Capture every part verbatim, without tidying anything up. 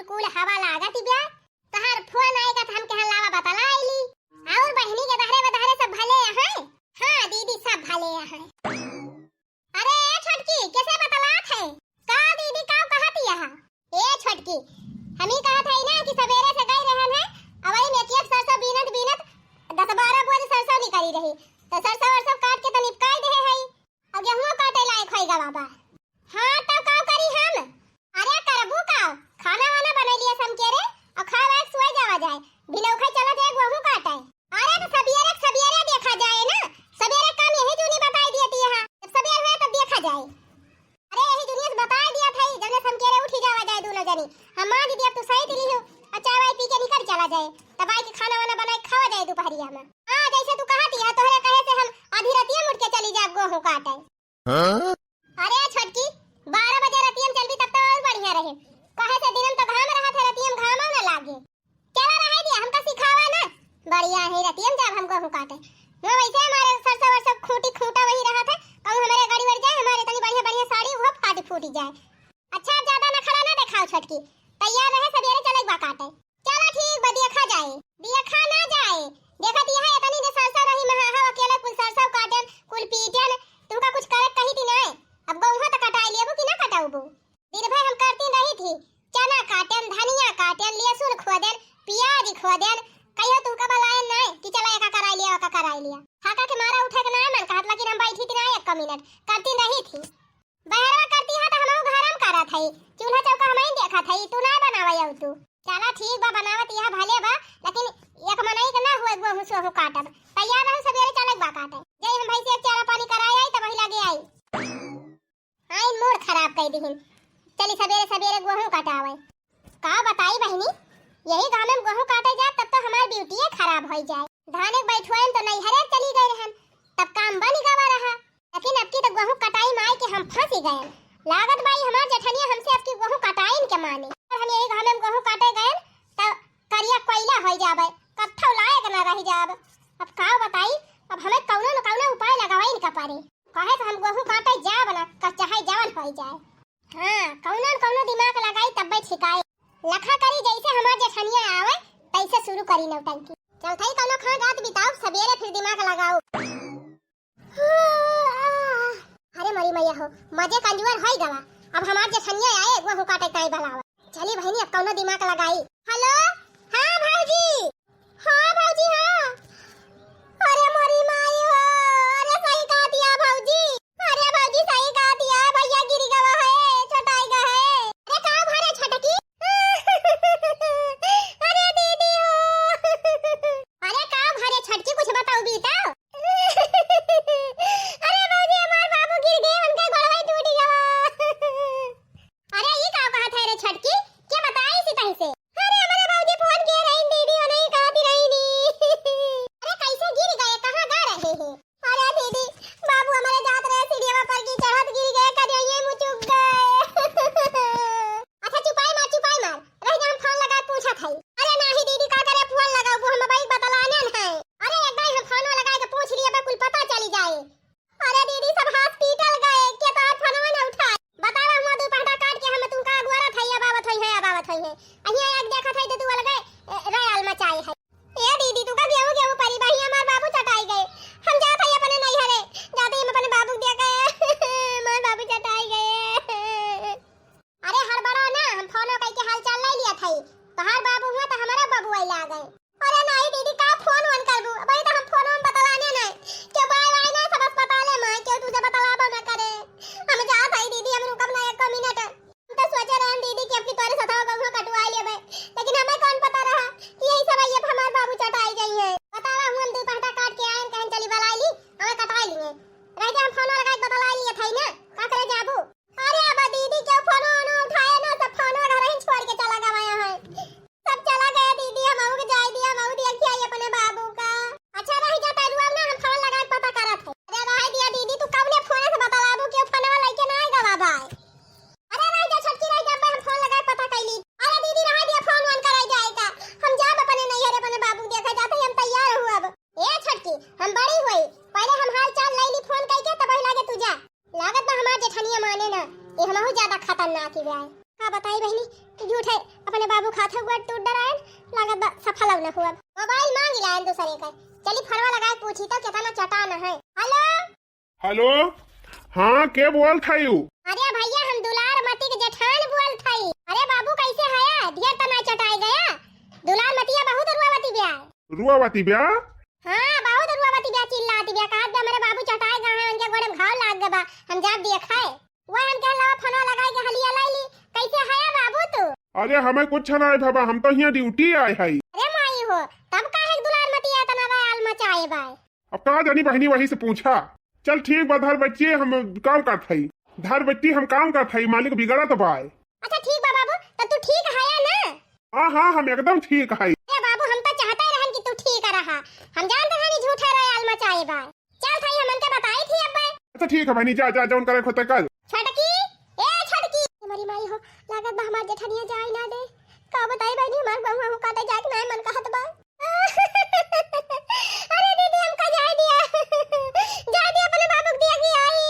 कुल हवा लागत बा। तोहार फोन आएगा त हम कहन लावा बतला आइली। और बहिनी के दहरे बदहरे सब भले हैं? हाँ दीदी, सब भले हैं। अरे ए छोटकी, कैसे बतलात है? का दीदी, का कहत यह? ए छोटकी, हम ही कहत है ना कि सवेरे से गई रहन है, अब वही में एक एक सरसों बीनत बीनत दस बारह बोझ सरसों निकली रही, तो सरसों वरसों काट के तो निपकाई दे है, अब गेहूं काटे लायक होई गवा बा। हाँ, तब का करी हम? अरे करबू का, खाना वाना बनई लिया समकेरे, और खा वाए सोए जावा जाए, बिनौखा चला जाए गेहूं काटे। अरे तो सबियरे सबियरे देखा जाए ना, सबियरे काम यही जूनी बताई दिए थी यहाँ, जब सबियर हुए तब देखा जाए। अरे यही जूनी से बताई दिया था, जने समकेरे उठी जावा जाए दोनों जनी, हम मांज दिया तू सही दिली हो, और चाय वाय पी के निकल चला जाए, तब आई के खाना वाना बनाई खावा जाए दोपहरिया में। हाँ जैसे तू कहा थी, तोहरे कहे से हम आधी रतिया में उठ के चली जाए गेहूं काटे। हाँ? अरे छोटकी, बारह बजे रतिया में चलबी तब तो और बढ़िया रहे। कहे से दिन में तो घाम रहत है, रतिया में घाम ना लागे। चला रहे दिया, हमका सिखावा ना। बढ़िया है, रतिया में जाब हम गेहूं काटे। वो वैसे हमारे सरसों वरसों खूंटी खूंटा वही रहत है, कहूँ हमारे गाड़ी बढ़ जाए, हमारे इतनी बढ़िया बढ़िया साड़ी वो फाटी फूटी जाए। अच्छा, अब ज्यादा नखरा ना देखाओ छोटकी, तैयार रहे, सवेरे चले बा काटे। चला ठीक बा, देखा जाए। देखा ना जाए, देखत यह इतनी जे सरसों रही, महा हव अकेले कुल सरसों काटेन, कुल पीटेन, तुमका कुछ करे कही थी नाय। अब गेहूं तो कटाई लेबू कि ना कटाउबू? दिन भर हम करती रही थी, चना काटेन, धनिया काटेन, लहसुन खोदेन, प्याज खोदेन, कहियो तुमका बलायन नाय कि चला एका कराई लिया, ओका कराई लिया। हाका के मारा उठे के नाय मन कहत, लेकिन हम बैठी थी ना एक मिनट, करती रही थी। बहरवा करती है तो हमहू घरम करत हई, चूल्हा चौका हमही देखत हई, तू ना बनावे आऊ तू। चला ठीक बा, बनावत यह भले बा, लेकिन एक मनई के ना हुए गेहूं सोहू काटब। तैयार रहू, सवेरे चलक बा काटे। जाई हम भैंसे के चारा पानी कराए आई, तब वही लगे आई। आई मूड खराब कर दिहिन। चली सवेरे सवेरे गेहूं कटावे। का बताई बहिनी, यही गाँव में गेहूं काटे जाब तब तो हमार ड्यूटीए खराब होई जाए। धान एक बैठुआइन तो नैहरे चली गई रहन, तब काम बन गवा रहा। लेकिन अब की तो गेहूं कटाई माई के हम फंसी गए। लागत बाई हमार जेठनिया हमसे अब की गेहूं कटाइन के माने। और हम यही गाँव में गेहूं काटे गए तब करिया कोयला होई जाबे, कत्थौ लायक ना रह जाब। अब का बताई, अब हमें कौनो न कौनो उपाय लगावे इनका पड़े। कहे तो हम गेहूं काटे जाब ना, का चाहे जवन होई जाए। हाँ, कौनो न कौनो दिमाग लगाई तब्बे छिकाए। लखा करी जैसे हमार जेठनिया आवे, तैसे शुरू करी नौटंकी। चल थाई कौनो खान रात बिताओ, सवेरे फिर दिमाग लगाओ। अरे मरी मैया हो, मजे कंजुअर होई गवा। अब हमार जेठनिया आए, गेहूं काटे काई बलावा। चली बहिनी, अब कौनो दिमाग लगाई। हेलो, हाँ भौजी, हाँ भौजी, हाँ। अरे मोरी माई हो, अरे सही कहा दिया भौजी, अरे भौजी सही कहा दिया, भैया गिर गवा है, छोटाई गा है। अरे का भरे छोटकी? अरे दीदी हो। अरे का भरे छोटकी, कुछ बताओ बेटा। अरे भौजी, हमार बाबू गिर गए, उनका गोड़वा टूट गवा। अरे, ई का कहत है रे छोटकी? के बताई सितही से? अरे, हमारे बाबूजी फोन किए रही दीदी, वो नहीं कहती रही नी। अरे, कैसे गिर गए? कहाँ गा रहे हैं? अरे दीदी, बाबू हमारे जात रहे सीढ़िया पर की चढ़त गिर गए, करिया मुचुक गए। अच्छा, चुपाई मार, चुपाई मार। रह जा, हम फोन लगा पूछत हई। अरे नाही दीदी, का करे फोन लगाऊ, वो हम भाई बतलाने न है। अरे, एक बार हम फोन लगा के पूछ लिए, बे कुल पता चली जाए। अरे दीदी, सब हॉस्पिटल गए, के तो आज फोनवा न उठाए। बतावा, हुआ दू पहटा काट के हम तुमका अगुआरत है, अब आवत होई है, अब आवत होई है। अहिया एक देखत है तो तू अलगे, ए, रायल मचाए है। ए दीदी, तू का गेहूं, गेहूं परी बही, हमार बाबू चटाई गए। हम जात है अपने नैहरे, जाते ही हम अपने बाबू के दिया गए, हमार बाबू चटाई गए। अरे हड़बड़ा ना, हम फोनो कई के हाल चाल ले लिया था। तोहार बाबू हुआ तो हमारा बाबू आई आ गए। अरे नहीं दीदी, का फोन वोन करबू? अबे तो हम फोन में बतलाने नहीं। क्यों बाय बाय नहीं, सब अस्पताले में, क्यों तुझे बतलाबो ना करे। हम जात है दीदी, हम रुकब ना एको मिनट। हम तो सोचे रहन दीदी कि अब की तोरे सथवा बहुआ कटवा लेबे, लेकिन हमें कौन पता रहा कि यही सब ये हमार बाबू चटाई गई है। बतावा, हम दू पहटा काट के आए, कहन चली बलाई ली, हमें कटाई लिए। रह जा, हम फोन लगा के बतलाई लिए था ना, का करे जाबू? अरे अब दीदी क्यों फोन ना उठाए ना, सब फोन घर ही छोड़ के चला गवा है। सब चला गया दीदी, हम अहू के जाए दिया, हम अहू देखी आई अपने बाबू का। अच्छा रह जा, तैलुआ ना हम फोन लगा के पता करत है। अरे रह दिया दीदी, तू कबने फोन से बतलाबू कि फोनवा लेके ना आए गवा भाई। अरे रह जा छोटकी, रह जा, हम फोन लगा के पता कैली। अरे दीदी रह दिया, फोन वोन कराई जाए का, हम जाब अपने नैहर अपने बाबू के देखा जाते ही हम तैयार हूँ अब। ए छोटकी, हम बड़ी हुई, पहले हम हाल चाल ले ली फोन करके, तब लागे तू जा। लागत बा हमार जेठनिया माने ना, ये हमहू ज्यादा खतरनाक ही बा। का बताई बहिनी, झूठै अपने बाबू खात है गोड़ टूट डरायन, लागत बा सफल न हुआ। मोबाइल मांग लायन दूसरे का, चली फोनवा लगाए पूछी तो केतना चटान है। हेलो। हेलो, हाँ, के बोलत हयू? अरे भैया, हम दुलार मती के जेठान बोलत हई। अरे बाबू, कैसे हया? ढेर त ना चटाई गया। दुलार मतिया बहुत रुआवती ब्या। रुआवती ब्या? हाँ, बहुत रुआवती ब्या, चिल्लाती ब्या, कहत बा, "हमरे बाबू चटाई गए हैं, उनके गोड़े में घाव लाग गबा, हम जाब देखाए।" वो हम कह, "लावा फोनवा लगाई के हलिया लाई ली, कैसे हया बाबू तू?" अरे, हमें कुछ ना है बाबा, हम तो हियाँ ड्यूटी आए हई। अरे माई हो, तब काहे दुलार मतिया इतना बवाल मचाए बाय? अब का जानी बहिनी, वही से पूछा। चल ठीक बा, धर बच्ची, हम काम करत हई। धर बच्ची, हम काम करत हई, मालिक बिगड़त बाय। अच्छा ठीक बा बाबू, त तू ठीक हया ना? हाँ, हाँ, हम एकदम ठीक हई। ए बाबू, हम तो चाहते रहन कि तू ठीक रहा। हम जानते रहन कि झूठा रोयाल मचाए बाय। चल थाई, हमन के बताई थी अब्बे। अच्छा ठीक है बहिनी, जा, जा, जौन करे खोते कर। छोटकी, ए छोटकी। हमारी माई हो, लागत बा हमार जेठनिया जाए ना दे। का बताई बहिनी, हमार गहुआ हो काटे जाए के नाय मन कहत बा। अरे दीदी, हमका जाए दिया। जाए दिया, अपने बाबू के दिया कि आई।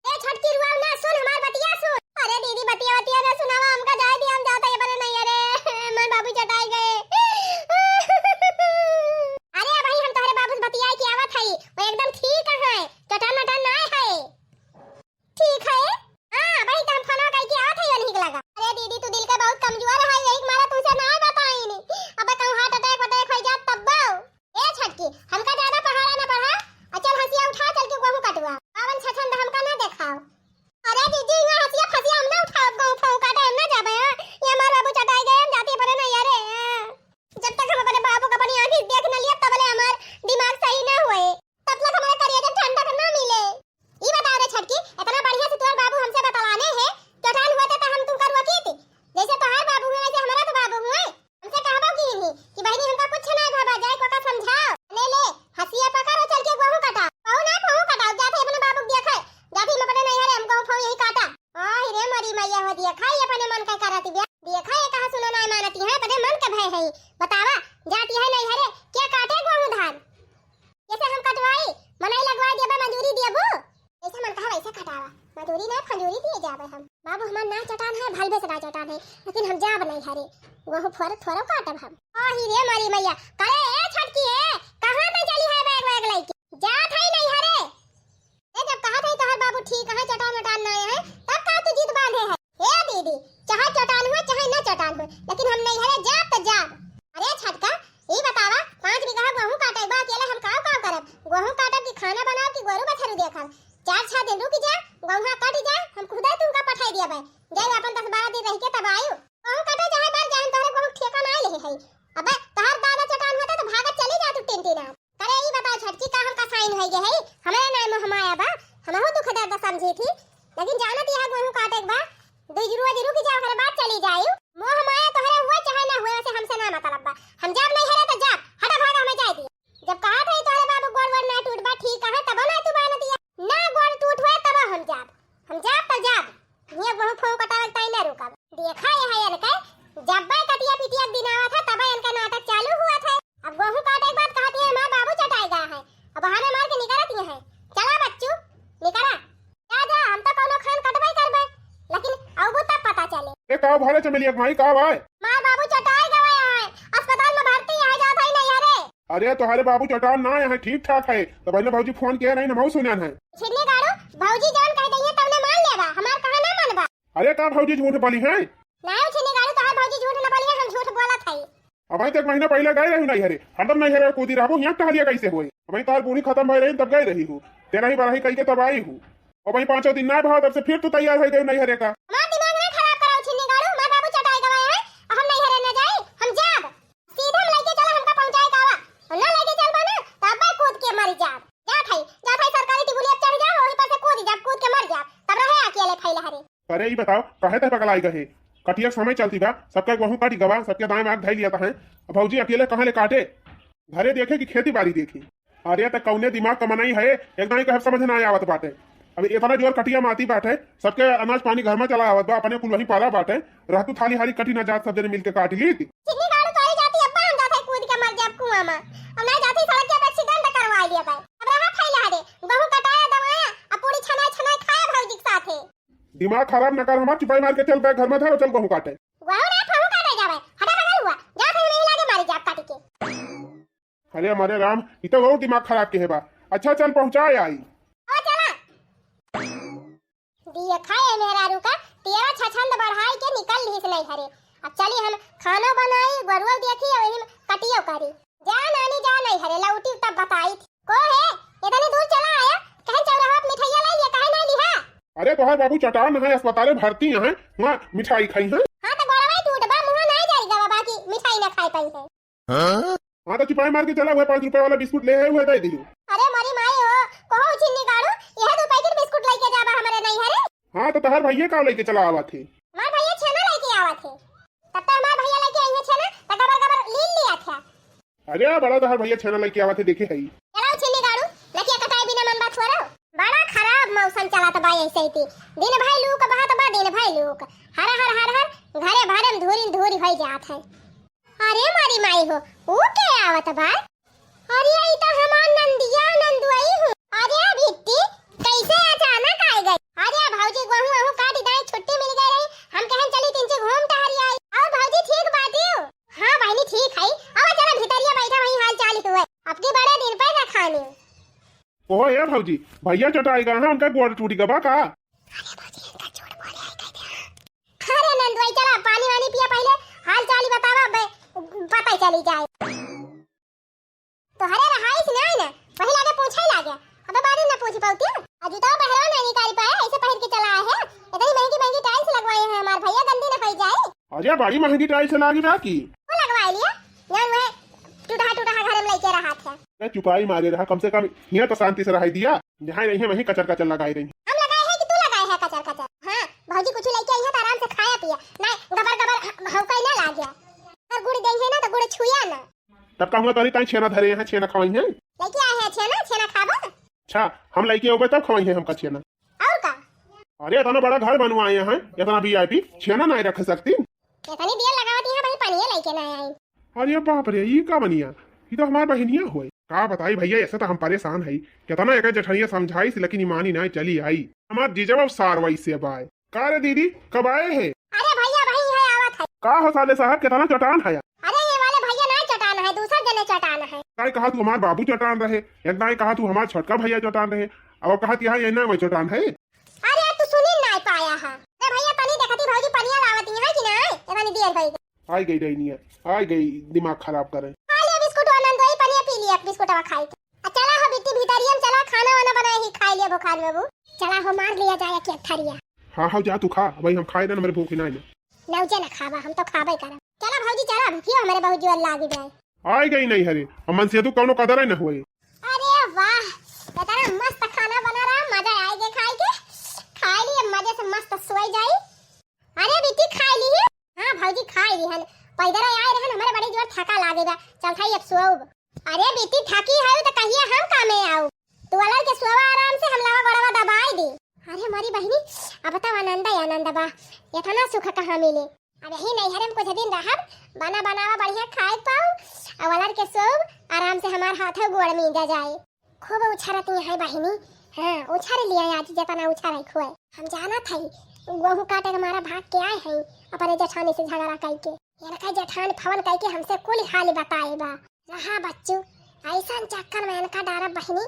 ए छोटकी, रुआव ना, सुन हमार बतिया सुन। अरे दीदी, बतिया बतिया ना सुनावा, हमका जाए दिया, हम जाता है अपने नैहरे। हमार बाबू चटाई गए। अरे भाई, हम तोहरे बाबू से बतियाई के आवत हई, वो एकदम ठीक है, चटान मटान ना है। ठीक है। हाँ, वही तो हम फोनवा कइके आवत है, यही के लगा। अरे दीदी, तू दिल के बहुत कमजोर है, यही के मारे तुमसे ना बताई नी। अबे कहूँ heart attack वटैक हो जात तब बाऊ। ए छोटकी, हमका ज्यादा पढ़ाया ना पढ़ा, और चल हंसिया उठा, चल के गहूँ कटवा। पावन छछन हमका ना देखाओ। अरे दीदी, यहाँ हंसिया फंसिया हम ना उठाओ, गहूँ फहूँ काटे हम ना जाबे, हाँ? ये हमार बाबू चटाई गए, हम जाती परे ना यारे, हाँ। जब तक हम अपने बाबू का अपनी आँखी से देख न लिया, तबले हमार दिमाग सही ना हुए। तब तक हमारे करेजा ठंडक ना मिले। ई बताओ रे छोटकी, इतना बढ़िया से तोहर बाबू हमसे बतलाने हैं, चोटान हुआ था तो हम तुमका रोकी थी। जैसे तोहार बाबू हुए वैसे हमारा तो बाबू हुए। हमसे कहबो की नहीं कि बहिनी हमका कुछ ना भावा, जाए को का समझाओ। ले ले, हंसिया पकड़ और चल के गहूँ काटा। कहू ना गहूँ काटा, जाते अपने बाबू के देखे, जाते हम अपने नैहरे हम गहूँ फहूँ यही काटा। आहि रे मोरी मैया हो, देखा ये अपने मन का करत बिया, देखा ये कहा सुनो ना मानती है, अपने मन के भय है। बतावा, जाती है नैहरे, क्या काटे गहूँ धान? जैसे हम कटवाई, मनई लगवाई देबे, मजूरी देबू? जैसे मन कहा वैसे कटावा, मजूरी ना, फंजूरी दिए जाबे हम। बाबू हमार ना चटान है, भलबे से ना चटान है, लेकिन हम जाब नैहरे, वहू फोर थोरो काटब हम। आहि रे मारी मैया, करे ए छोटकी ए, कहाँ तै चली है बैग वैग लइके? जात है नैहरे। ए, जब कहा था तोहर बाबू ठीक है, चटान वटान ना है, तब का तू जिद बांधे है? ए दीदी, चाहे चटान हुए, चाहे न चटान हुए, लेकिन हम नैहरे जाब त जाब। अरे छोटका, ई बतावा, पाँच बीघा गहूँ काटे बा, अकेले हम काव काव करब? गहूँ काटब कि खाना बनाब कि गोरू बछरू देखब? चार छह दिन रुक जा, गहूँ कट जा, हम खुदे तुमका पठाई दिया बे। जाए अपन दस बारह दिन रह के तब आयु। गहूँ काटे चाहे बर जाए, हम तोहरे गहूँ ठेका ना ले है। अबे तोहर दादा चटान होता तो भागत चली जा तू टिनटिना। अरे ई बताओ छोटकी, का हमका साइन होई गए है? हमरे नाम मोह माया बा, हमहू दुख दर्द समझी थी, लेकिन जानत यह गहूँ काटे के बा, दो रोज रुक जाओ, ओकरे बाद चली जाई। मोह माया तोहरे हुए चाहे ना हुए, वैसे हमसे ना मतलब बा। हम जाब नैहरे तो जाब, हटा भागा, हमें जाए दिया। जब कहा था तोहरे बाबू गोड़ वोड़ ना टूट बा, ठीक है, तब ना तू मानत या। ना गोड़ टूट हुए तब हम जाब, हम जाब तो जाब। हियाँ गहूँ फहूँ कटावे के ताई ना रुकब। देखा ये है इनके, जब बे कटिया पिटिया के दिन आवत है, तब इनका नाटक चालू हुआ था। अब गहूँ काटे के बाद कहत है, "हमार बाबू चटाई गया है।" अब बहाने मार के निकरत ये है। चला बच्चू, निकरा। जा, जा, हम तो कौनो खान कटबे करबे, लेकिन अबू तब पता चले। ए, का भारे चमेलिया के माई, का भाई? मार बाबू चटाई गवा है, अस्पताल में भर्ती है, जात है नहीं, अरे। अरे, तोहरे बाबू चटान ना है, ठीक ठाक है। तो पहले भौजी फोन किया नहीं, ना मऊ सुनन है। छिन्नी गाड़ू, भौजी जौन कह दइहे तौने मान लेबा, हमार कहा ना मनबा। अरे का भौजी झूठ बोली है? नाहीं छिन्नी गाड़ू, तोहार भौजी झूठ न बोली है, हम झूठ बोलत हई। अबहीं तो एक महीना पहिले गए रही नैहरे, हरदम नैहरे कूदी रहबू, हियाँ टहलिया कैसे होई? अबहीं तोहार बूढ़ी खतम भई रही तब गए रही हूँ, तेरही बरही कई के तब आई हूँ। अबहीं पाँचों दिन ना भवा तब से फिर तू तैयार हो गई नैहरे का। हमार दिमाग ना खराब कराओ छिन्नी गाड़ू, हमार बाबू चटाई गवाए है, हम नैहरे न जाई, हम जाब। सीधे हम लइके चला, हमका पहुंचाए का आवा। हम ना लइके चलबा ना, त अब्बे कूद के मर जाब। जात हई, जात हई सरकारी टिबुलिया पे चढ़ जाब, वही पर से कूद जाब, कूद के मर जाब। तब रहे अकेले फैले हरे। अरे ई बताओ, काहे तह पगलाई गए? कटिया के समय चलती बा, सबका गहूँ कट गवा, सबके दाएं माग धई लिया तहें। अब भौजी अकेले कहाँ ले काटे? घरे देखे कि खेती बाड़ी देखी? अरे त कौने दिमाग का मनई है, एकदम ही कहब समझ ना आवत बाटे। अब इतना जोर कटिया माती बाटे, सबके अनाज पानी घर में चला आवत बा, अपने कुल वहीं पाला बाटे, रहतू थाली हाली कटी ना जात, सब जने मिलके काट ली थी। छिन्नी गाड़ू तोरी जाती अब्बा, हम जात है कूद के मर जाब कुआं में। अब नहीं जाती सड़क पे एक्सीडेंट करवा लिया भाई। अब रहा फैला दे, गहूं कटाया दवाया, अब पूरी छनाई छनाई खाया भौजी के साथे। दिमाग खराब न कर हमार, चुपाई मार के चल बे घर में धर, चल गेहूं काटे। गेहूं ना, गेहूं काटे जावे, हटा बगल हुआ, जा फिर यहीं लागे मारी जाब काटी के। अरे हमारे राम, ई तो और दिमाग खराब के है बा। अच्छा चल पहुंचा आई। ओ चला। दिए खाए मेहरारू का, तेरा छछंद बढ़ाई के निकल लिहिस नहीं हरे। अब चली हम खानो बनाई, गोरुओ देखी और वही कटियो करी। जा नानी जा नहीं हरे, लौटी तब बताई थी। को है, इतनी दूर चला आया, कहे चौराहा पे मिठाइया ले लिया, काहे नहीं लिहा? अरे तोहार बाबू चटान है, अस्पताले भर्ती है, वहाँ मिठाई खाई है। हाँ तो गोड़वा ही टूट बा, मुँह नहीं जाई गवा बाकी मिठाई ना खाए पाई है। हाँ तो चुपाई मार के चला, वह पाँच रुपए वाला बिस्कुट ले है, वह दे दियो। अरे मोरी माई हो, कहो छिन्नी गाड़ू, यह दो पैकेट बिस्कुट लेके जाबा हमारे नहीं हरे। हाँ तो तोहार भैया का लेके चला आवा थे? हमार भैया छेना लेके आवा थे। तब तो हमार भैया लेके आई है छेना, तो गबर गबर लीन लिया था। अरे बड़ा तोहार भैया छेना लेके आवा थे, देखे है। चला छिन्नी गाड़ू, लकिया कटाई बिना मन बात हो रहा। बड़ा खराब मौसम चला तो बा ऐसे ही थी। दिन भर लूक बहत बा, दिन भर लूक। हर हर हर हर, घरे भरे में धूरी धूरी होई जात है। अरे मोरी माई हो, ऊ के आवत बा? अरे, ई त हमार नंदिया नंदुआई हूँ। अरे बिट्टी, कैसे अचानक आ गई? अरे भौजी, गोहूँ वहूँ काट दाई, छुट्टी मिल गई रही, हम कहन चली तिनचे घूम टहरी आई। और भौजी ठीक बाटी हो? हाँ बहनी ठीक है। अब चला भीतरिया बैठा वहीं हाल चाल हुए। अपनी बड़े दिन पर रखानी। ओहो ए भौजी, भैया चटाई गए हैं, उनका गोड़ टूट गवा का? अरे भौजी, इनका झूठ बोले आई कहते हैं। अरे नंदुआई, चला पानी वानी पिया पहले, हाल चाल ही बतावा, बे, पता ही चली जाए। तोहरे रहाइश नहीं ना, वही लागे पूछे लागे। अबे बारी ना पूछ पाउती। अजू तो बहरवा नहीं निकाल पाए, ऐसे पहिर के चला आए हैं। इतनी महंगी महंगी टाइल्स लगवाए हैं हमार भैया, गंदी ना होई जाए। अरे बड़ी महंगी टाइल्स लागी बा की? वो लगवाए लिया, जान वह टूटहा टूटहा घर में लेके रहा था। अरे चुपाई मारे रहा, कम से कम यहाँ तो शांति से रहाई दिया। जहाँ रही है वहीं कचर कचर लगाई रही। हम लगाए हैं कि तू लगाए है कचर कचर? हाँ, भौजी कुछ लेके आई है तो आराम से खाया पिया, नहीं गबर गबर ह-, हौका ही ना लागे। और गुड़ देंगे ना तो गुड़ छुआ ना। तब कहूँगा तोरी ताई छेना धरे हैं, छेना खवाई हैं। लेके आए हैं छेना, छेना खाबो? अच्छा, हम लेके आवे तब खवाई हैं हमका छेना। और का? अरे इतना बड़ा घर बनवाए हैं, इतना वीआईपी, छेना नहीं रख सकती। इतनी देर लगावत यहाँ भाई, पानी लेके ना आई। अरे बाप रे, ई का बनिया, ई तो हमार बहिनिया होए। का बताई भैया, ऐसे तो हम परेशान हई। कितना एक जेठनिया समझाई से, लेकिन ई मानी ना, चली आई। हमार जीजा बाबू सार वैसे बाय। का रे दीदी, कब आए है? अरे भैया, भाई है आवत है। का हो साले साहब, कितना चटान है? अरे ये वाले भैया ना चटान है, दूसर जने चटान है। दाई कहा तू हमार बाबू चटान रहे, एक दाई कहा तू हमार छोटका भैया चटान रहे, अब कहा यहाँ ये ना मैं चटान है। अरे तू सुनी ना पाया है। अरे भैया तनी देखती भौजी पनिया लावती है कि ना? इतनी देर भई। आई गई डैनिया, आई गई दिमाग खराब करे। खा लिया बिस्कुट, आनंद वही पनिया पी लिया बिस्कुटवा खाई के। आ चला हो बिट्टी भीतरिया में चला, खाना वाना बनाए ही खाई लिया बुखार में वो। चला हो मार लिया जाए एक एक थरिया। हाँ हाँ जा तू खा, भाई हम खाए ना, हमारे भूख ही ना है। लौजे ना खावा, हम तो खाबे करब। चला भौजी चला, भूखियो हमारे बहुत जोर लागी जाए। आई गई नहीं हरे, हम मन से तू कौनो कदर ही न हुए। अरे वाह, इतना मस्त खाना बना रहा, मजा आए गए खाए के। खाए लिए मजे से मस्त सोई जाई। अरे बिट्टी खाए ली है? हाँ भौजी खाए ली हन। पैदल आए रहन, हमारे बड़ी जोर थका लागे बा। चल थाई अब सोऊब। अरे बिट्टी थकी है तो कहिए हम कामे आऊ। तू अलग के सोवा आराम से, हम लावा गोड़वा दबाई दी। अरे हमारी बहिनी, अब तो आनंद ही आनंद बा। इतना सुख कहाँ मिले। अब यही नैहरे में कुछ दिन रहब, बना बनावा बढ़िया खाए पाऊ, और अलर के सोब, आराम से हमार हाथ गोड़ मींजा जाए। खूब उछरती है बहिनी। हाँ, उछर लिया आज, जितना उछर है खुए। हम जानत हई, गेहूं काटे के मारा भाग के आए हैं, अपने जेठानी से झगड़ा कई के। इनका जेठान फोन कई के हमसे कुल हाल बताए बा। रहा बच्चू, ऐसन चक्कर में इनका डारब बहिनी,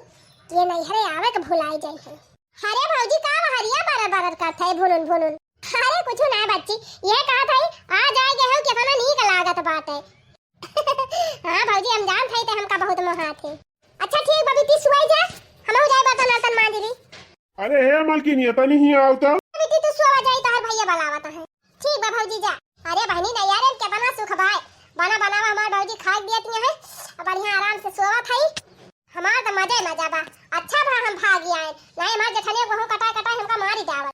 कि ये नैहरे आवे के भुलाई जाई है। अरे भौजी, का हरिया बरर बरर करत है भुनुन भुनुन? अरे कुछ ना बच्ची, ये कहत है, आ जाए गए हो, कितना नीक लागत बाटे। हाँ भौजी, हम जानत हई ते हमका बहुत मोहात है। अच्छा ठीक बा बिट्टी, सुआई जा, हमहू जाए बर्तन वर्तन मांज ली। अरे हे मलकिनी, तनी ही आओ तो। बिट्टी तू सुआ जाई, तोहर भैया बुलावत है। ठीक बा भौजी जा। अरे बहिनी नैहरे में कितना सुख बा, बना बनावा हमार भौजी खाए दियत है, अब बढ़िया आराम से सोवत है। हमार तो मजे मजा बा। अच्छा भा हम भागी आए, नहीं हमार जेठनिया गेहूं कटाए कटाए हमका मारी जावत।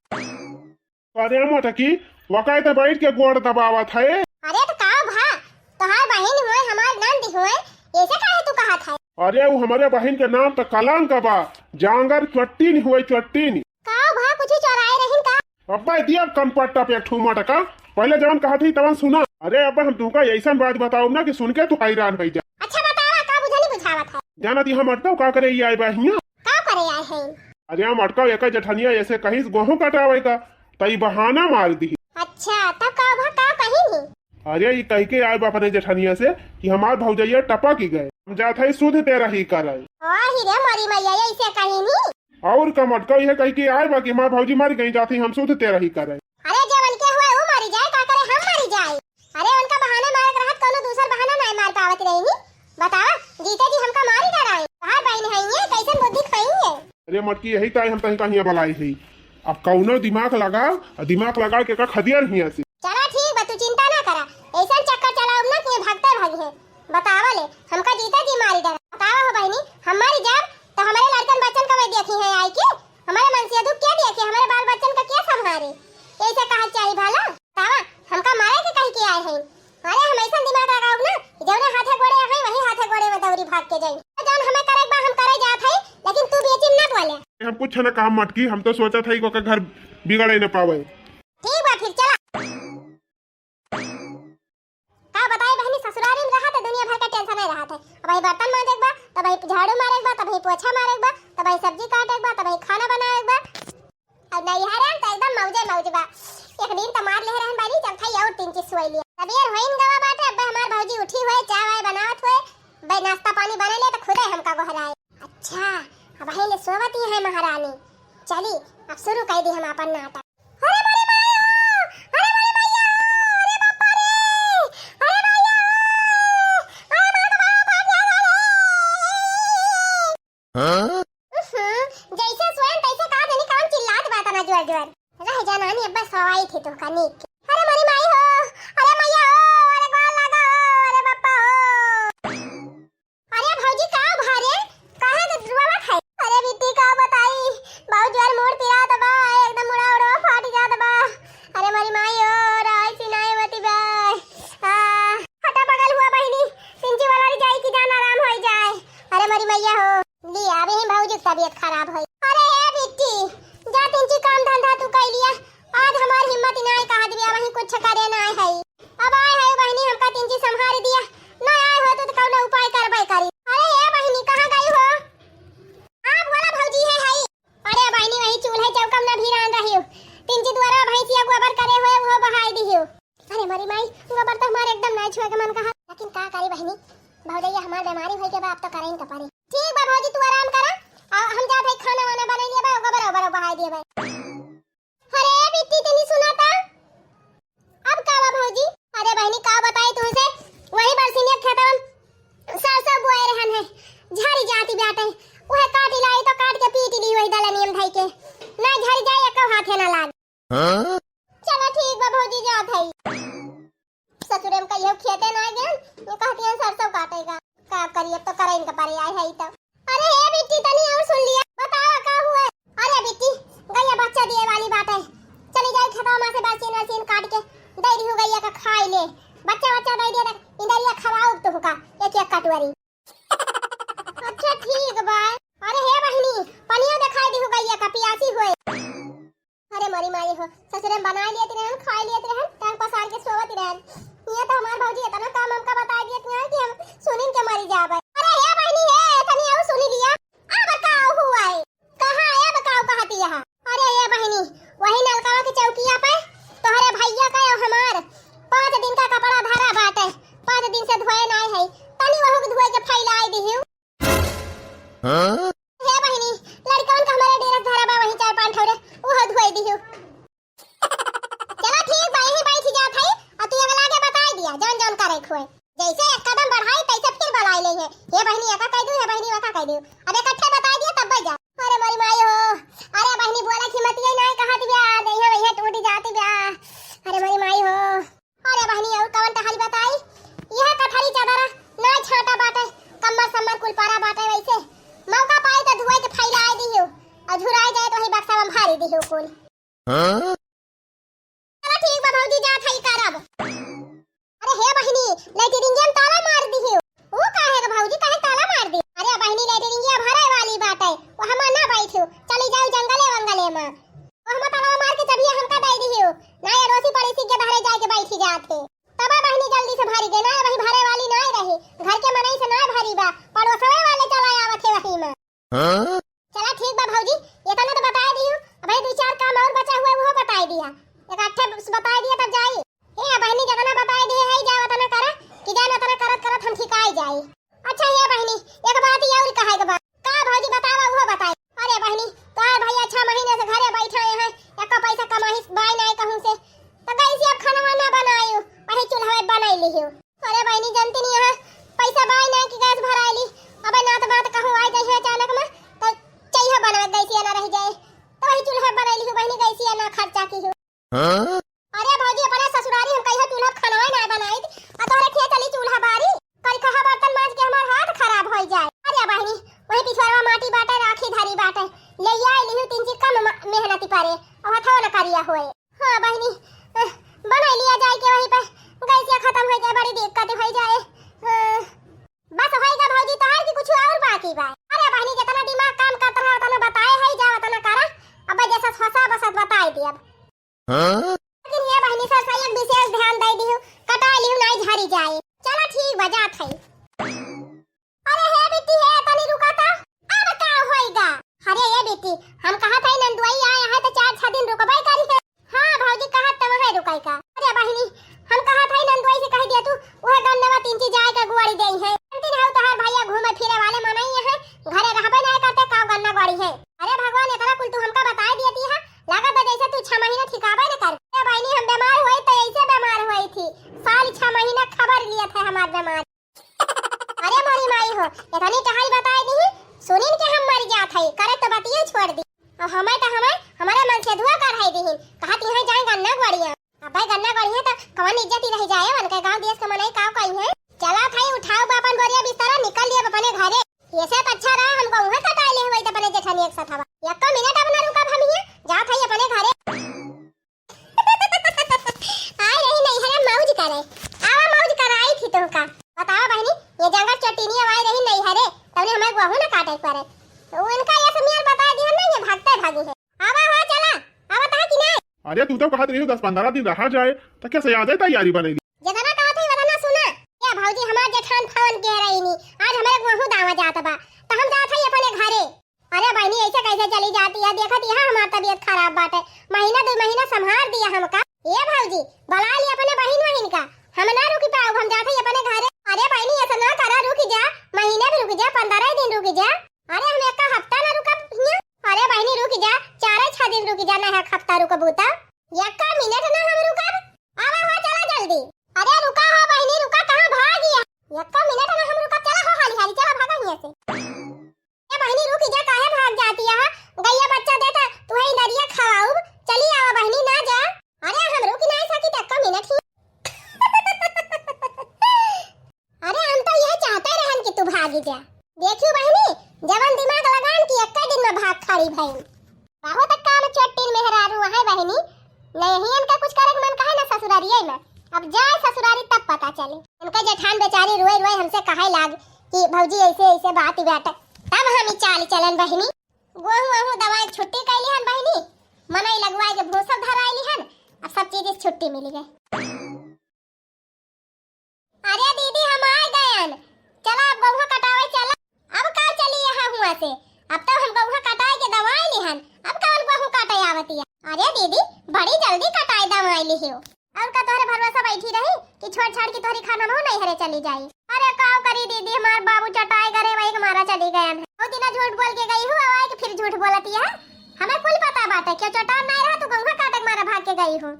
अरे मोटकी, वकाई तो बैठ के गोड़ दबावत है। अरे तो का भा, तोहार बहिन होए, हमार नंद होए, ऐसे काहे तू कहत है? अरे वो हमारे बहिन के नाम तो कलंक बा, जांगर चट्टीन हुए चट्टीन। का भा, कुछ चोराए रहिन का? अब्बा दिया कनपट्टा पे एक ठू मोटका, पहले जवन कहत ही तवन सुना। अरे अब्बा हम तुमका ऐसन बात बताओ ना कि सुन के तू हैरान हो जा। अच्छा बतावा, का बुझनी बुझावत है? जानत ही हम अटकाओ का करे ई आए बा हियां? का करे आए हैं? अरे हम अटकाओ एक जेठनिया ऐसे कहीं से गेहूं कटावे का, तई बहाना मार दिही। अच्छा, तब का भा, का कही ही? अरे, ई कहि के आए बा अपने जेठनिया से कि हमार भौजैया टपक गए, हम जात हई शुद्ध तेरही करे। ओही रे मोरी मैया, ऐसे कही नी। और का मटका, इहे कहि के आए बा कि हमार भौजी मर गई, जात हई हम शुद्ध तेरही करे। अरे, जे उनके हुए ऊ मरी जाए, का करे हम मरी जाए? अरे, उनका बहाने मारे के रहत, कौनो दूसर बहाना नाय मार पावत रही नी। बतावा, जीते जी हमका मारी डराए। तोहार बहिन है ये, कैसन बुद्धि खोई है? अरे मटकी, यही ताई हम तहीं कहिया बलाई है। अब कौनो दिमाग लगाओ, और दिमाग लगा के का खदिया रहिया से। चला ठीक बा, तू चिंता ना करा। ऐसन चक्कर चलाओ ना कि ये भागते भागी है। बतावा ले, हमका जीते जी मारी डरा। बतावा हो बहिनी, हम मरी जाब तो हमारे लड़कन बच्चन का वे देखी है आई के? हमारे मन से दुख क्या देखी, हमारे बाल बच्चन का क्या संभारे? ऐसे कहा चाहिए भला? बतावा, हमका मारे के कही के आए हैं। अरे हम ऐसा दिमाग लगाओ ना, जौने हाथे गोड़े हैं वही हाथे गोड़े में दौरी भाग के जाई। जौन हमें करे बा हम करे जात है, लेकिन तू बेचिन ना बोले। हम कुछ ना काम मटकी, हम तो सोचा था कि ओकर घर बिगड़े न पावे। ठीक बा फिर चला। का बताई बहनी, ससुरारी में रहा तो दुनिया भर का टेंशन नहीं रहा था। अब वही बर्तन मांजे के बा, तब वही झाड़ू मारे के बा, तब वही पोछा मारे के बा, तब वही सब्जी काटे के बा, तब वही खाना बनावे के बा। अब नैहरे में तो एकदम मौजे मौज बा। एक दिन तो मार ले रहन बानी, चल खाई और तीन चीज सोई लिया। तबियत होइन गवा बाटे, अब हमार भौजी उठी हुए, चाय वाय बनावत हुए, बे नाश्ता पानी बने ले तो खुदे हमका गोहराए। अच्छा, अब वही ले सोवत ही है महारानी। चली, अब शुरू कर दी हम अपन नाटक। अरे मोरी माई हो, अरे मोरी मैया हो, अरे बापा रे, अरे मैया हो, अरे मार के बाप भाग जा रे। हाँ? उहुं, जैसे सोएन तैसे का जानी काम चिल्लात बा तना जोर जोर। रह जा नानी, अब्बा सवाई थी तो का नीक। अरे मोरी माई हो, अरे मैया हो, अरे गोल लगा हो, अरे बापा हो। अरे भौजी का भा रे, काहे के रोवत है? अरे बिट्टी का बताई, बहुत जोर मूड़ पिरात बा, एकदम मुड़ा उड़ा फाट जात बा। अरे मोरी माई हो, राय सिनाए मती बा। आ, हटा बगल हुआ बहिनी, पिंची वाला री जाई की जान आराम होई जाए। अरे मोरी मैया हो। ली, अभी ही भौजी की तबीयत खराब होई। अरे ए बिट्टी, जा तिनची काम धंधा तू कई लिया। आज हमार हिम्मत ही नाय कहा दिया, वही कुछ करे नाय है। अब आए है बहिनी, हमका तिनची संभार दिया। ना आए हो तो कौनो उपाय करबे करी। अरे ए बहिनी, कहाँ गई हो? आप वाला भौजी है, है। अरे बहिनी, वही चूल्हे चौका में ना भी रान रही हो। तिनची दुआरा भैंसिया गोबर करे हुए, वो बहाई दी हो। अरे मोरी माई, गोबर तो हमारे एकदम नाय छुए के मन कहा। लेकिन का करी बहिनी, भौजैया हमार बीमारी होई के बा, अब तो करे इनका परी। ठीक बा भौजी, तू आराम करा, आ हम जात है खाना वाना बना लिए बा, गोबर ओबर बहाई दिए बा। अरे बिट्टी तनी सुना ता, अब का बा भौजी? अरे बहिनी का बताई तुमसे, वही बरसीनिया खेतवन सरसों बोए रहन है, झरी जाती बाटे, वह काट लाई तो काट के पीट ली वही दलनियम धई के, ना झरी जाए एको हाथे ना लाग। हाँ? चला ठीक बा भौजी, जात हई। ससुरे में कहियो खेते ना गए, ये कहती हैं सरसों काटेगा। का करिए, अब तो करे इनका परे आए है तो। अरे हे बिट्टी, तनी और सुन लिया, बताओ का हुआ? अरे बिट्टी, गैया बच्चा दिए वाली बात है, चली जाई खेतवा में से बरसीन वरसीन काट के दे दिहु गैया का खाई ले। बच्चा बच्चा दे दिया तक इंदरिया खवाओ तो हुका एक एक कटोरी। अच्छा ठीक बा। अरे हे बहिनी, पनिया दिखाई दिहु गैया का पियासी हुए। अरे मोरी माई हो, ससुरे में बनाई लेत रहन, खाई लेत रहन, टांग पसार के सोवत रहन। ये तो हमार भौजी इतना काम हमका बताई देत रहन कि हम सुनिन के मरी जाबे। अरे हे बहिनी हे, तनी आऊ सुनी लिया। अब का हुआ है? कहाँ है अब का कहती यहाँ? अरे ये बहिनी, वही नलकवा के चौकिया पे तोहरे भैया का और हमार पाँच दिन का कपड़ा धरा बाटे, पाँच दिन से धोए नाय है, तनी वहू के धोए के फैलाई दिहियो। हाँ? हे बहिनी, लड़कवन का हमारे डेरा धरा बा, वही चार पांच ठौरे, उहो धोई दिहु। चला ठीक बा, यहीं बैठ जात है, और तू अगला के बताई दिया, जौन जौन करे खुए। जैसे एक कदम बढ़ाई, तैसे फिर बुलाई ले है। हे बहिनी, एका कह दू, हे बहिनी, वका कह दू। अब इकट्ठे बताई दिया, तब बैठ जा। अरे मोरी माई हो, अरे बहिनी, बोला कि मत ये नाय कहा दिया, देहिया वही टूट जाती बा। अरे मोरी माई हो। अरे बहिनी, और कवन टहल बताई? यह कथरी चादर ना छाटा बाटे, कम्मर सम्मर कुल पारा बाटे वैसे। मौका पाई तो धुआई के फैलाए दियो, और झुराए जाए तो वही बक्सा में भारी दियो कुल। हाँ? चला ठीक बा भौजी, जात हई करब। अरे हे बहिनी, लेटरिंगिया में ताला मार दियो। ओ काहे रे भौजी, काहे ताला मार दी? अरे बहिनी, लेटरिंगिया भरे वाली बाटे, वो हम ना बैठू, चली जाऊ जंगले वंगले में। वो हम ताला मार के चबिया हमका दे दियो, ना ये अड़ोसी पड़ोसी के बहरे जाए के बैठी जात है। तबे बहिनी जल्दी से भरी गए, ना वही भरे वाली ना रही, घर के मनई से ना भरी बा, पड़ोसवे वाले चला आवत है वही में। हाँ? चला ठीक बा भौजी, इतना तो बताए दियो, अब भाई दो चार काम और बचा हुआ है, वो बताए दिया। अरे बहिनी, जितना दिमाग काम करत रहा, उतना बताए है, जा उतना करा। अब जैसा फंसा बसत बताए दिया। हाँ? लेकिन ये बहिनी सर से एक विशेष ध्यान दे दिहु, कटाई लिहु नहीं झरी जाए। चला ठीक बा, जात है। अरे हे बिट्टी, हे तनी रुका ता, अब का होइगा? अरे ये बिट्टी, हम कहा था नंदुआई आया है तो चार छह दिन रुकबे करी है। हाँ भौजी, कहा त वहाँ रुकाई का। अरे बहिनी, हम कहा था नंदुआई से कह दिया तू, वह गन्नवा तीन चीज जाए का गुआड़ी दे है। तीन हऊ तोहार भैया घूमे फिरे वाले मनई है, घरे रहबे नहीं करते, का गन्ना गुआड़ी है। अरे भगवान, इतना कुल तू हमका बताए दिया थी है, लागत है जैसे तू छह महीना ठिकाबे न कर। ए बहिनी, हम बीमार हुई तो ऐसे बीमार हुई थी, साल छह महीना खबर लिया था हमार बीमार। अरे मोरी माई हो, इतनी टहल बताए दी, सुनिन के हम मर जात हई, करे तो बतिये छोड़ दी। और हमें तो हमें हमारे मन से दुआ कर है दीहिन, कहत यहाँ जाए गन्ना गुआड़िया। अबे गन्ना गुआड़िया तो कौन इज्जत ही रह जाए, उनके गांव देश के मनई काव कही है। चला भाई, उठाओ बा अपन बोरिया बिस्तरा, निकल लिया अपने घरे। ये से तो अच्छा रहा, हमको वहाँ कटाए ले हुए तो अपने जेठानी एक साथ हवा। यक्को मिनट अब ना रुकब हम हियाँ, जात हई अपने घरे। आए रही नैहरे मौज करे, आवा मौज कराई थी तुमका। बतावा बहिनी, ये जंगल चोटिनिया आए रही नैहरे, तउने हमें गोहू न काटे के पड़े। तो उनका ये सब नियर बता दिया ना, ये भागते भागी है। आवा हो, चला, आवा ता कि नहीं? अरे तू तो कहत रही हो दस पन्द्रह दिन रहा जाए, तो कैसे आ जाए तैयारी बनैली? जितना कहत है उतना सुना। ये भौजी हमार जेठान फोन के रही नी, आज हमारे गोहू दावा जात बा, तो हम जात है अपने घरे। अरे बहिनी, ऐसे कैसे चली जाती है? देखत यहाँ हमार तबीयत खराब बाटे, महीना दो महीना संभाल दिया हमका। ए भौजी, बुला ली अपने बहिन वहिन का, हम ना रुकी पाऊ, हम जात हई अपने घरे। अरे बहिनी, ऐसा ना करा, रुकी जा, महीने भी रुकी जा, पन्द्रह दिन रुकी जा। अरे हम एक हफ्ता ना रुकब हियाँ। अरे बहिनी रुकी जा, चार छह दिन रुकी जा, ना एक हफ्ता रुकबू त। एक मिनट ना हम रुकब। आवा हो, चला जल्दी। अरे रुका हो बहिनी, रुका, कहाँ भागी है? एक मिनट ना हम रुकब, चला हो हाली हाली, चला भागा हियाँ से। ए बहिनी रुकी जा, काहे भाग जाती है? गैया बच्चा देता, तुहे इनरिया खवाऊब। चली आवा बहिनी, ना जा। अरे हम रुकी नहीं सकी, तक्का मिनट ही। अरे हम तो यह चाहते रहन कि तू भागी जा। देखियो बहिनी, जवन दिमाग लगान कि एक्के दिन में भाग खड़ी भई। बहुत काम चट्टिन मेहरारू है बहिनी, नहीं इनका कुछ करे के मन कहे ना ससुरारिये में। अब जाए ससुरारी तब पता चले। इनका जेठान बेचारी रोए रोए हमसे कहे लाग कि भौजी ऐसे ऐसे बात ही बाटे, तब हम ही चाल चलन बहिनी। गोहूँ वहूँ दवाई छुट्टी कैली हन बहिनी, मनई लगवाए के भूसा धराइली हन, अब सब चीज से छुट्टी मिली गई। अरे दीदी, हम आ गयन। चला, अब गौहा कटावे चला। अब का चली यहाँ हुआ से? अब तो हम गौहा कटाए के दवाई लिहन। अब कौन गौहू काटे आवती है? अरे दीदी, बड़ी जल्दी कटाए दवाई लिहियो। और का तोहरे भरोसा बैठी रही कि छोड़ छाड़ के तोहरी खाना में नहीं हरे चली जाई? अरे का करी दीदी, हमार बाबू चटाए करे वही के मारा चली गए हैं। वो दिना झूठ बोल के गई हूँ, आए के फिर झूठ बोलती है। हमें कुल पता बात है, क्यों चटान नहीं रहा तू गौहा काटे के मारा भाग के गई हूँ।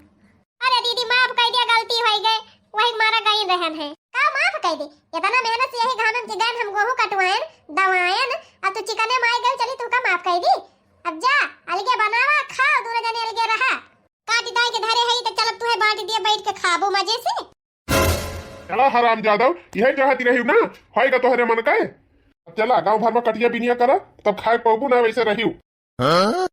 अरे दीदी, माफ कर दिया, गलती हो गई, वही मारा गई रहन है। का माफ कर दी? इतना मेहनत से यही घाम में गए हम गोहूँ कटवाएन, दवाएन, अब तू चिकने मार गए, चली तू का माफ कर दी? अब जा, अलगे बनावा, खाओ, दोनों जने अलगे रहा। काट दाई के धरे है तो चलब तू है बांट दिया, बैठ के खाबो मजे से। चला हराम जादव, यही चाहती रही ना, होएगा तोहरे मन का। अब चला गाँव भर में कटिया बिनिया करा, तब खाए पबू ना वैसे रही। हाँ?